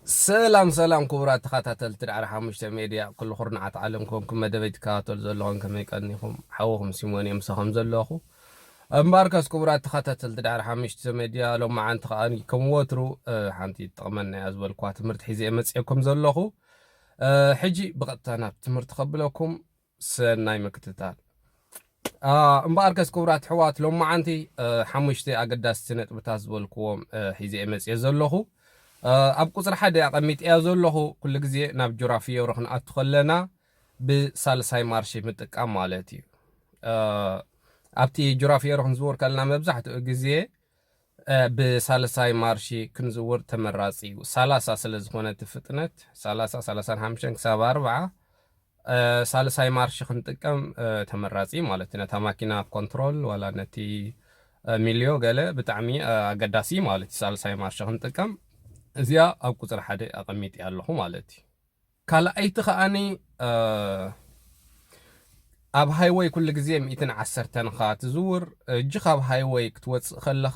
ሰላም ሰላም ክቡራት ተኸታተልቲ ዳዕረ ሓሙሽተ ሜድያ፣ ኩሉ ኩርናዓት ዓለም ኮንኩም መደበይ ትከታተሉ ዘለኹም ከመይ ቀኒኹም? ሓውኹም ሲሞን እየ ምሳኹም ዘለኹ። እምበኣርከስ ክቡራት ተኸታተልቲ ዳዕረ ሓሙሽተ ሜድያ፣ ሎማዓንቲ ከኣ ከም ወትሩ፣ እ፣ ሓንቲ ትጠቕመና እያ ዝበልኳ ትምህርቲ ሒዘ እየ መፅኤኩም ዘለኹ። እ፣ ሕጂ ብቐጥታ ናብ ትምህርቲ ከብለኩም ሰናይ ምክትታል። እ፣ እምበኣርከስ ክቡራት ኣሕዋት፣ ሎማዓንቲ፣ እ፣ ሓሙሽተ ኣገዳስቲ ነጥብታት ዝበልክዎም፣ እ፣ ሒዘ እየ መፅኤ ዘለኹ። እ፣ ኣብ ቁፅሪ ሓደ ኣቐሚጠያ ዘለኹ፣ ኩሉ ግዜ ናብ ጁራ ፊዮሮ ክንኣቱ ከለና ብሳልሳይ ማርሽ ምጥቃም ማለት እዩ። እ፣ ኣብቲ ጁራ ፊዮሮ ክንዝውር ከለና መብዛሕትኡ ግዜ፣ እ፣ ብሳልሳይ ማርሽ ክንዝውር ተመራፂ እዩ። ሰላሳ ስለ ዝኾነ እቲ ፍጥነት፣ ሰላሳ፣ ሰላሳን ሓሙሽተን ክሳብ ኣርብዓ፣ እ፣ ሳልሳይ ማርሽ ክንጥቀም፣ እ፣ ተመራፂ ማለት እዩ። ነታ ማኪና ኮንትሮል ዋላ ነቲ፣ እ፣ ሚልዮ ገለ ብጣዕሚ፣ እ፣ ኣገዳሲ ማለት እዩ። ሳልሳይ ማርሽ ክንጥቀም እዚኣ ኣብ ቁፅሪ ሓደ ኣቐሚጠያ ኣለኹ ማለት እዩ። ካልኣይቲ ከኣኒ፣ እ፣ ኣብ ሃይወይ ኩሉ ግዜ ሚእትን ዓሰርተን ኢኻ ትዝውር። እጂ ካብ ሃይወይ ክትወፅእ ከለኻ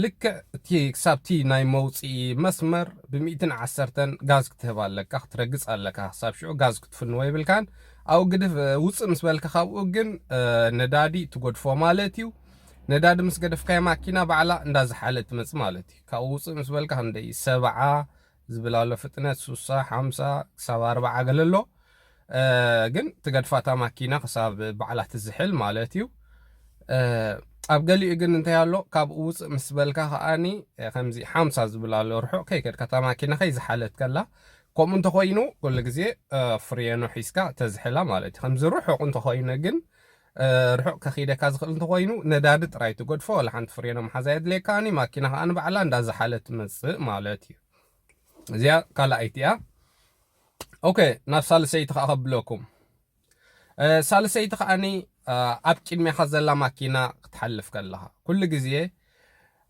ልክዕ እቲ ክሳብ እቲ ናይ መውፅኢ መስመር ብሚእትን ዓሰርተን ጋዝ ክትህብ ኣለካ፣ ክትረግፅ ኣለካ። ክሳብ ሽዑ ጋዝ ክትፍንዎ የብልካን። ኣብኡ ግድፍ፣ እ፣ ውፅእ ምስ በልካ ካብኡ ግን፣ እ፣ ነዳዲ ትጎድፎ ማለት እዩ። ነዳዲ ምስ ገደፍካዮ ማኪና ባዕላ እንዳዝሓለት ትመፅእ ማለት እዩ። ካብኡ ውፅእ ምስ በልካ ክንደይ ሰብዓ ዝብል ኣሎ ፍጥነት፣ ሱሳ፣ ሓምሳ ክሳብ ኣርብዓ ገለ ኣሎ። እ፣ ግን ትገድፋታ ማኪና ክሳብ ባዕላ ትዝሕል ማለት እዩ። እ፣ ኣብ ገሊኡ ግን እንታይ ኣሎ፣ ካብኡ ውፅእ ምስ በልካ ከኣኒ፣ እ፣ ከምዚ ሓምሳ ዝብል ኣሎ ርሑቕ ከይከድካ እታ ማኪና ከይዝሓለት ከላ። ከምኡ እንተኾይኑ ኩሉ ግዜ፣ እ፣ ፍሬኖ ሒዝካ ተዝሕላ ማለት እዩ። ከምዚ ርሑቕ እንተኾይነ ግን፣ እ፣ ርሑቕ ከኺደካ ዝኽእል እንተኾይኑ ነዳዲ ጥራይ ትገድፎ፣ ወላ ሓንቲ ፍሬኖ ምሓዝ ኣየድልየካኒ። ማኪና ከኣ ንባዕላ እንዳዝሓለት ትመጽእ ማለት እዩ። እዚኣ ካልኣይቲ እያ። ኦኬ፣ ናብ ሳልሰይቲ ከኣ ከብለኩም። እ፣ ሳልሰይቲ ከኣኒ፣ እ፣ ኣብ ቅድሜኻ ዘላ ማኪና ክትሓልፍ ከለኻ፣ ኩሉ ግዜ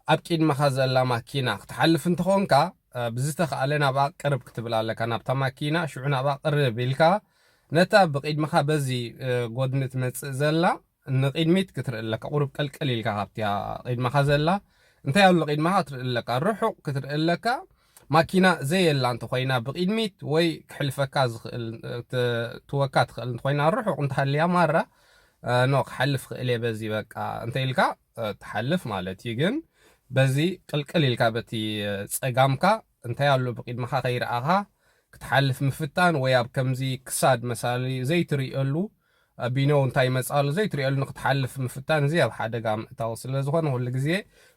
ኣብ ቅድመኻ ዘላ ማኪና ክትሓልፍ እንተኾንካ፣ እ፣ ብዝተኻእለ ናብኣ ቅርብ ክትብል ኣለካ፣ ናብታ ማኪና። ሽዑ ናብኣ ቅርብ ኢልካ፣ ነታ ብቕድመኻ በዚ፣ እ፣ ጎድኒ ትመጽእ ዘላ ንቕድሚት ክትርኢ ኣለካ። ቁሩብ ቀልቀል ኢልካ ካብቲ ቅድመኻ ዘላ፣ እንታይ ኣሎ ቅድመኻ ክትርኢ ኣለካ። ርሑቕ ክትርኢ ኣለካ። ማኪና ዘየላ እንተኾይና ብቕድሚት ወይ ክሕልፈካ ዝኽእል፣ እ፣ ት-፣ ትወካ ትኽእል እንተኾይና፣ ርሑቕ እንተሃልያ ማራ፣ እ፣ ኖ፣ ክሓልፍ ክእል እየ በዚ በቃ እንተ ኢልካ፣ እ፣ ትሓልፍ ማለት እዩ። ግን በዚ ቅልቅል ኢልካ በቲ፣ እ፣ ጸጋምካ እንታይ ኣሎ ብቕድመኻ ከይረኣኻ ክትሓልፍ ምፍታን፣ ወይ ኣብ ከምዚ ክሳድ መሳሊ ዘይትርእየሉ፣ እ፣ ቢኖ እንታይ ይመጽእ ኣሎ ዘይትርእየሉ ንክትሓልፍ ምፍታን፣ እዚ ኣብ ሓደጋ ምእታው ስለ ዝኾነ፣ ኩሉ ግዜ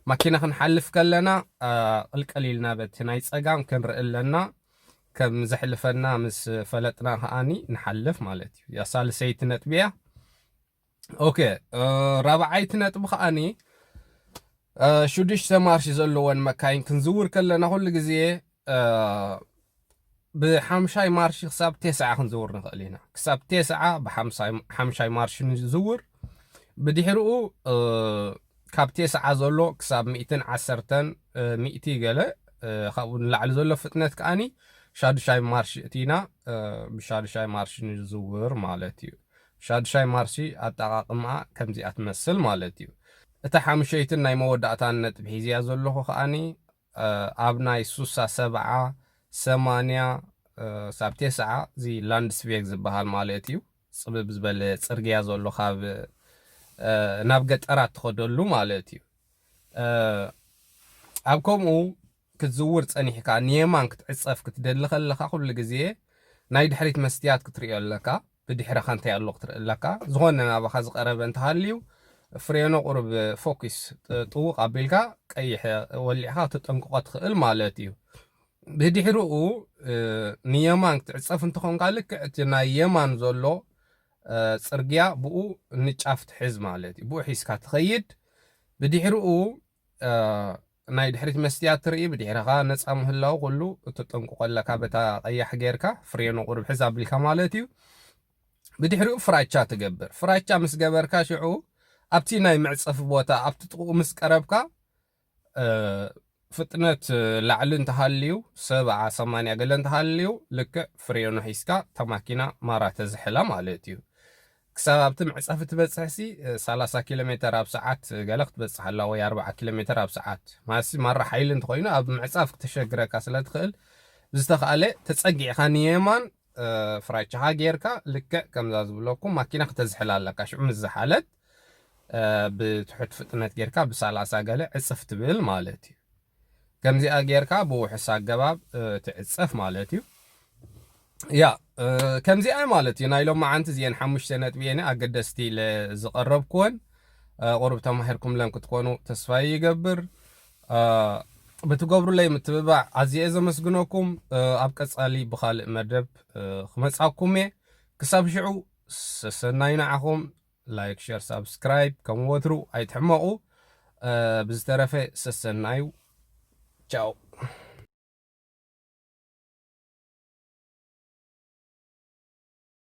ማኪና ክንሓልፍ ከለና፣ እ፣ ቅልቅል ኢልና በቲ ናይ ጸጋም ክንርኢ ኣለና። ከም ዘሕልፈና ምስ ፈለጥና ከኣኒ ንሓልፍ ማለት እዩ። እያ ሳልሰይቲ ነጥቢ እያ። ኦኬ፣ እ፣ ራብዓይቲ ነጥቢ ከኣኒ፣ እ፣ ሽዱሽተ ማርሽ ዘለወን መካይን ክንዝውር ከለና ኩሉ ግዜ፣ እ፣ ብሓምሻይ ማርሽ ክሳብ ቴስዓ ክንዝውር ንኽእል ኢና። ክሳብ ቴስዓ ብሓምሳይ፣ ሓምሻይ ማርሽ ንዝውር። ብድሕሪኡ፣ እ፣ ካብ ቴስዓ ዘሎ ክሳብ ሚእትን ዓሰርተን፣ እ፣ ሚእቲ ገለ፣ እ፣ ካብኡ ንላዕሊ ዘሎ ፍጥነት ከኣኒ ሻዱሻይ ማርሽ እቲና፣ እ፣ ብሻዱሻይ ማርሽ ንዝውር ማለት እዩ። ሻዱሻይ ማርሽ ኣጠቓቕምኣ ከምዚኣ ትመስል ማለት እዩ። እታ ሓሙሸይትን ናይ መወዳእታን ነጥቢ ሒዝያ ዘለኹ ከኣኒ፣ እ፣ ኣብ ናይ ሱሳ፣ ሰብዓ፣ ሰማንያ፣ እ፣ ሳብ ቴስዓ እዚ ላንድስቬግ ዝበሃል ማለት እዩ። ጽብብ ዝበለ ጽርግያ ዘሎ ካብ፣ እ፣ ናብ ገጠራት ትኸደሉ ማለት እዩ። እ፣ ኣብ ከምኡ ክትዝውር ጸኒሕካ ንየማን ክትዕጸፍ ክትደሊ ከለኻ ኩሉ ግዜ ናይ ድሕሪት መስትያት ክትርእዮ ኣለካ። ብድሕረኻ እንታይ ኣሎ ክትርኢ ኣለካ። ዝኾነ ናባኻ ዝቐረበ እንተሃልዩ ፍሬኖ ቁሩብ ፎኪስ ጥ-፣ ጥውቕ ኣቢልካ ቀይሕ ወሊዕኻ ክትጠንቅቆ ትኽእል ማለት እዩ። ብድሕሪኡ፣ እ፣ ንየማን ክትዕጸፍ እንተኾንካ ልክዕ እቲ ናይ የማን ዘሎ፣ እ፣ ጽርግያ ብኡ ንጫፍ ትሕዝ ማለት እዩ። ብኡ ሒዝካ ትኸይድ። ብድሕሪኡ፣ እ፣ ናይ ድሕሪት መስትያት ትርኢ፣ ብድሕረኻ ነጻ ምህላው ኩሉ እተጠንቅቆ ኣለካ በታ ቀያሕ ጌርካ ፍሬኖ ቁሩብ ሕዝ ኣቢልካ ማለት እዩ። ብድሕሪኡ ፍራቻ ትገብር። ፍራቻ ምስ ገበርካ ሽዑ ኣብቲ ናይ መዕጸፊ ቦታ ኣብቲ ጥቕኡ ምስ ቀረብካ፣ እ፣ ፍጥነት ላዕሊ እንተሃልዩ፣ ሰብዓ ሰማንያ ገለ እንተሃልዩ፣ ልክዕ ፍሬኖ ሒዝካ እታ ማኪና ማራ ተዝሕላ ማለት እዩ። ክሳብ ኣብቲ መዕጸፊ ትበጽሕሲ፣ እ፣ ሰላሳ ኪሎ ሜተር ኣብ ሰዓት ገለ ክትበጽሕ ኣላ ወይ ኣርብዓ ኪሎ ሜተር ኣብ ሰዓት። ማለትሲ ማራ ሓይሊ እንተኾይኑ ኣብ ምዕጻፍ ክተሸግረካ ስለ ትኽእል፣ ብዝተኻእለ ተጸጊዕካ ንየማን ፍራቻኻ ጌርካ ልክዕ ከምዛ ዝብለኩም ማኪና ክተዝሕላ ኣለካ። ሽዑ ምስ ዝሓለት ብትሑት ፍጥነት ጌርካ ብሳላሳ ገለ ዕጽፍ ትብል ማለት እዩ። ከምዚኣ ጌርካ ብውሑስ ኣገባብ ትዕጸፍ ማለት እዩ። ያ ከምዚኣ ማለት እዩ። ናይ ሎም መዓንቲ እዚአን ሓሙሽተ ነጥቢ እየን ኣገደስቲ ኢለ ዝቐረብኩወን። ቁሩብ ተማሂርኩምለን ክትኮኑ ተስፋ ይገብር። ብትገብሩለይ ምትብባዕ ኣዝየ ዘመስግነኩም። ኣብ ቀጻሊ ብኻልእ መደብ ክመጻኩም እየ። ክሳብ ሽዑ ሰሰናዩ ንዓኹም። ላይክ፣ ሸር፣ ሳብስክራይብ ከም ወትሩ ኣይትሕመቑ። ብዝተረፈ ሰሰናዩ። ቻው።